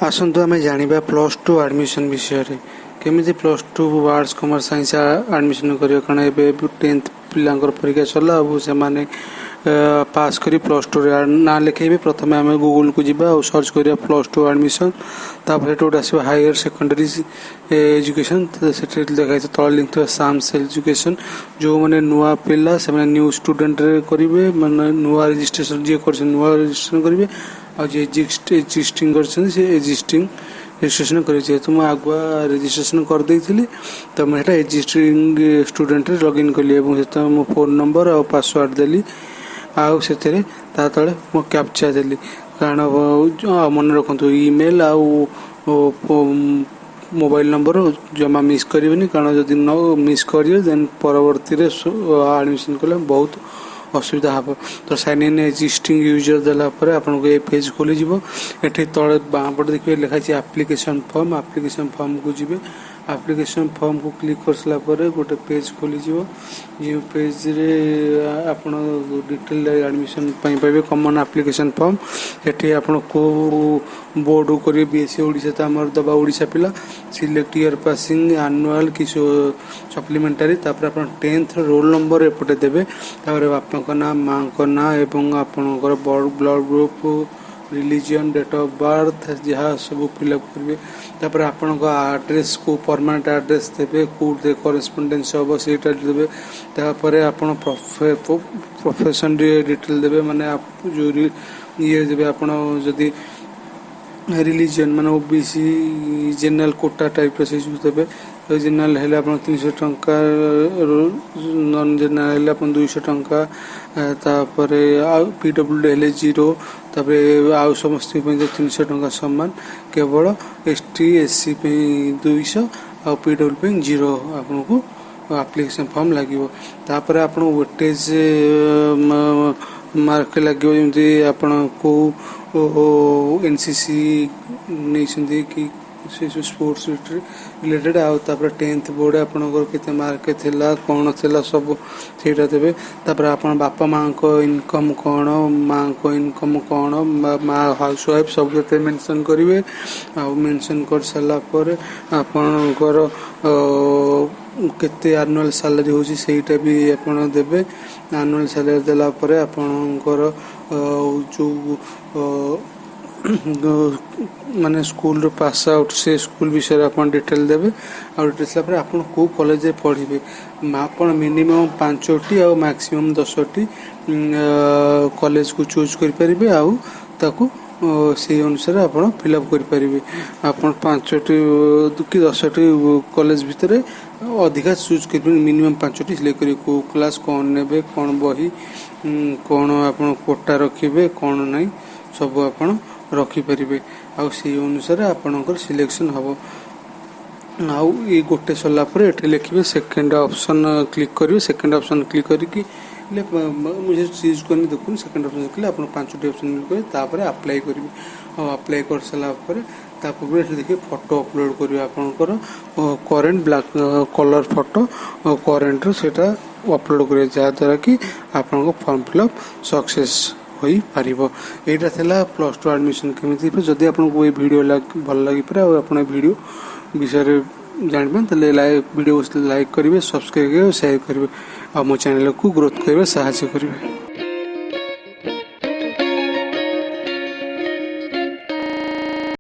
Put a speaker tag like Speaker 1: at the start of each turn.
Speaker 1: ଆସନ୍ତୁ ଆମେ ଜାଣିବା +2 ଆଡ଼ମିସନ୍ ବିଷୟରେ। କେମିତି +2 ଆର୍ଟ୍ସ, କମର୍ସ, ସାଇନ୍ସ ଆଡ଼ମିସନ୍ କରିବେ? କାରଣ ଏବେ 10th ପିଲାଙ୍କର ପରୀକ୍ଷା ସରିଲା ଆଉ ସେମାନେ ପାସ୍ କରି +2ରେ ନାଁ ଲେଖାଇବେ। ପ୍ରଥମେ ଆମେ ଗୁଗୁଲକୁ ଯିବା ଆଉ ସର୍ଚ୍ଚ କରିବା +2 ଆଡ଼ମିସନ୍। ତାପରେ ସେଠି ଗୋଟେ ଆସିବ ହାୟର ସେକେଣ୍ଡାରୀ ଏଜୁକେସନ୍। ସେଠି ଲେଖା ହେଇଛି, ତଳେ ଲିଙ୍କ୍ ଥିବ ସାମ୍ସ ଏଜୁକେସନ୍। ଯେଉଁମାନେ ନୂଆ ପିଲା, ସେମାନେ ନ୍ୟୁ ଷ୍ଟୁଡେଣ୍ଟରେ କରିବେ, ମାନେ ନୂଆ ରେଜିଷ୍ଟ୍ରେସନ୍ ଯିଏ କରିଛନ୍ତି, ନୂଆ ରେଜିଷ୍ଟ୍ରେସନ୍ କରିବେ। ଆଉ ଯିଏ ଏକ୍ଜିଷ୍ଟିଂ କରିଛନ୍ତି, ସେ ଏକ୍ଜିଷ୍ଟିଂ ରେଜିଷ୍ଟ୍ରେସନ୍ କରିବେ। ଯେହେତୁ ମୁଁ ଆଗୁଆ ରେଜିଷ୍ଟ୍ରେସନ୍ କରିଦେଇଥିଲି, ତ ମୁଁ ସେଇଟା ଏକ୍ଜିଷ୍ଟିଂ ଷ୍ଟୁଡେଣ୍ଟରେ ଲଗ୍ଇନ୍ କଲି ଏବଂ ସେଥିରେ ମୋ ଫୋନ୍ ନମ୍ବର ଆଉ ପାସୱାର୍ଡ଼ ଦେଲି ଆଉ ସେଥିରେ ତା ତଳେ ମୋ କ୍ୟାପଚା ଦେଲି। କାରଣ ମନେ ରଖନ୍ତୁ, ଇମେଲ୍ ଆଉ ମୋବାଇଲ୍ ନମ୍ବର ଜମା ମିସ୍ କରିବେନି। କାରଣ ଯଦି ନ ମିସ୍ କରିବେ, ଦେନ୍ ପରବର୍ତ୍ତୀରେ ଆଡ଼ମିସନ୍ କଲେ ବହୁତ ଅସୁବିଧା ହେବ। ତ ସାଇନ୍ ଇନ୍ ଏକ୍ଜିଷ୍ଟିଂ ୟୁଜର୍ ଦେଲା ପରେ ଆପଣଙ୍କୁ ଏ ପେଜ୍ ଖୋଲିଯିବ। ଏଠି ତଳେ ବାଁ ପଟେ ଦେଖିବେ, ଲେଖା ହେଇଛି ଆପ୍ଲିକେସନ୍ ଫର୍ମ। ଆପ୍ଲିକେସନ୍ ଫର୍ମକୁ ଯିବେ। ଆପ୍ଲିକେସନ୍ ଫର୍ମକୁ କ୍ଲିକ୍ କରିସାରିଲା ପରେ ଗୋଟେ ପେଜ୍ ଖୋଲିଯିବ, ଯେଉଁ ପେଜ୍ରେ ଆପଣ ଡିଟେଲ୍ ଆଡ଼ମିସନ୍ ପାଇଁ ପାଇବେ। କମନ୍ ଆପ୍ଲିକେସନ୍ ଫର୍ମ, ଏଠି ଆପଣ କେଉଁ ବୋର୍ଡ଼ରୁ କରିବେ? ବିଏସ୍ଇ ଓଡ଼ିଶା ତ ଆମର ଦେବା, ଓଡ଼ିଶା ପିଲା। ସିଲେକ୍ଟ ଇୟର୍ ପାସିଂ, ଆନୁଆଲ୍ କି ସପ୍ଲିମେଣ୍ଟାରୀ। ତାପରେ ଆପଣ 10thର ରୋଲ୍ ନମ୍ବର ଏପଟେ ଦେବେ। ତାପରେ ବାପାଙ୍କ ନାଁ, ମାଆଙ୍କ ନାଁ ଏବଂ ଆପଣଙ୍କର blood group, religion, date of birth, ଯାହା ସବୁ ଫିଲ୍ଅପ୍ କରିବେ। ତାପରେ ଆପଣଙ୍କ ଆଡ୍ରେସ୍, କେଉଁ ପରମାନେଣ୍ଟ ଆଡ୍ରେସ୍ ଦେବେ, କେଉଁଠି କରେସ୍ପଣ୍ଡେନ୍ସ ହେବ, ସେଇଟା ଦେବେ। ତାପରେ ଆପଣ ପ୍ରଫେସନ୍ ଡିଟେଲ୍ ଦେବେ, ମାନେ ଯେଉଁ ଇଏ ଦେବେ। ଆପଣ ଯଦି ରିଲିଜିଅନ୍, ମାନେ ଓବିସି, ଜେନେରାଲ କୋଟା ଟାଇପ୍ର, ସେଇ ସବୁ ଦେବେ। ଜେନେରାଲ ହେଲେ ଆପଣ 300 ଟଙ୍କା, ନନ୍ ଜେନେରାଲ ହେଲେ ଆପଣ 200 ଟଙ୍କା, ତାପରେ ଆଉ ପିଡବ୍ଲ୍ୟୁ ହେଲେ ଜିରୋ। ତାପରେ ଆଉ ସମସ୍ତଙ୍କ ପାଇଁ ତ 300 ଟଙ୍କା ସମାନ। କେବଳ ଏସ୍ ଟି, ଏସ୍ ସି ପାଇଁ 200 ଆଉ ପିଡବ୍ଲ୍ୟୁ ପାଇଁ ଜିରୋ ଆପଣଙ୍କୁ ଆପ୍ଲିକେସନ୍ ଫର୍ମ ଲାଗିବ। ତାପରେ ଆପଣ ୱେଟେଜ୍ ମାର୍କ ଲାଗିବ, ଯେମିତି ଆପଣ କେଉଁ ଏନ୍ସିସି ନେଇଛନ୍ତି କି ସେ ସବୁ ସ୍ପୋର୍ଟସ୍ ରିଲେଟେଡ଼୍। ଆଉ ତାପରେ 10th board ଆପଣଙ୍କର କେତେ ମାର୍କ ଥିଲା, କ'ଣ ଥିଲା, ସବୁ ସେଇଟା ଦେବେ। ତାପରେ ଆପଣ ବାପା ମାଆଙ୍କ ଇନକମ୍ କ'ଣ, ମାଆଙ୍କ ଇନକମ୍ କ'ଣ, ମା ହାଉସ୍ ୱାଇଫ୍, ସବୁ ସେଥିରେ ମେନସନ୍ କରିବେ। ଆଉ ମେନସନ୍ କରିସାରିଲା ପରେ ଆପଣଙ୍କର କେତେ ଆନୁଆଲ୍ ସାଲାରୀ ହେଉଛି, ସେଇଟା ବି ଆପଣ ଦେବେ। ଆନୁଆଲ୍ ସାଲାରୀ ଦେଲା ପରେ ଆପଣଙ୍କର ଯେଉଁ ମାନେ ସ୍କୁଲରୁ ପାସ୍ ଆଉଟ୍, ସେ ସ୍କୁଲ ବିଷୟରେ ଆପଣ ଡିଟେଲ୍ ଦେବେ। ଆଉ ଡିଟେଲ୍ ଦେଲା ପରେ ଆପଣ କେଉଁ କଲେଜରେ ପଢ଼ିବେ। ଆପଣ ମିନିମମ୍ ପାଞ୍ଚଟି ଆଉ ମ୍ୟାକ୍ସିମମ୍ 10ଟି କଲେଜକୁ ଚୁଜ୍ କରିପାରିବେ ଆଉ ତାକୁ ସେଇ ଅନୁସାରେ ଆପଣ ଫିଲ୍ଅପ୍ କରିପାରିବେ। ଆପଣ ପାଞ୍ଚଟି କି 10ଟି କଲେଜ ଭିତରେ ଅଧିକା ଚୁଜ୍ କରିପାରିବେ। ମିନିମମ୍ ପାଞ୍ଚଟି ସିଲେକ୍ଟ କରିବେ। କେଉଁ କ୍ଲାସ୍, କ'ଣ ନେବେ, କ'ଣ ବହି, କ'ଣ ଆପଣ କୋଟା ରଖିବେ, କ'ଣ ନାହିଁ, ସବୁ ଆପଣ ରଖିପାରିବେ ଆଉ ସେଇ ଅନୁସାରେ ଆପଣଙ୍କର ସିଲେକ୍ସନ୍ ହେବ। ଆଉ ଏଇ ଗୋଟେ ସରିଲା ପରେ ଏଠି ଲେଖିବେ, ସେକେଣ୍ଡ ଅପସନ୍ କ୍ଲିକ୍ କରିବେ। ସେକେଣ୍ଡ ଅପସନ୍ କ୍ଲିକ୍ କରିକି, ମୁଁ ଚୁଜ୍ କରିନି, ଦେଖୁନି। ସେକେଣ୍ଡ ଅପସନ୍ କଲେ ଆପଣ ପାଞ୍ଚଟି ଅପସନ୍ କରିବେ। ତାପରେ ଆପ୍ଲାଏ କରିବେ। ଆଉ ଆପ୍ଲାଏ କରିସାରିଲା ପରେ ତା ପୂର୍ବରୁ ଏଠି ଦେଖିବେ, ଫଟୋ ଅପଲୋଡ଼ କରିବେ। ଆପଣଙ୍କର କରେଣ୍ଟ ବ୍ଲାକ୍ କଲର୍ ଫଟୋ କରେଣ୍ଟର, ସେଇଟା ଅପଲୋଡ଼ କରିବେ, ଯାହାଦ୍ୱାରା କି ଆପଣଙ୍କ ଫର୍ମ ଫିଲ୍ଅପ୍ ସକ୍ସେସ୍ ହୋଇପାରିବ। ଏଇଟା ଥିଲା +2 ଆଡ଼ମିସନ୍ କେମିତି। ଯଦି ଆପଣଙ୍କୁ ଏଇ ଭିଡ଼ିଓ ଭଲ ଲାଗିପାରେ ଆଉ ଆପଣ ଏ ଭିଡ଼ିଓ ବିଷୟରେ ଜାଣିପାରେ, ତାହେଲେ ଭିଡ଼ିଓ ଲାଇକ୍ କରିବେ, ସବସ୍କ୍ରାଇବ୍ କରିବେ, ସେୟାର କରିବେ ଆଉ ମୋ ଚ୍ୟାନେଲକୁ ଗ୍ରୋଥ୍ କରିବାରେ ସାହାଯ୍ୟ କରିବେ।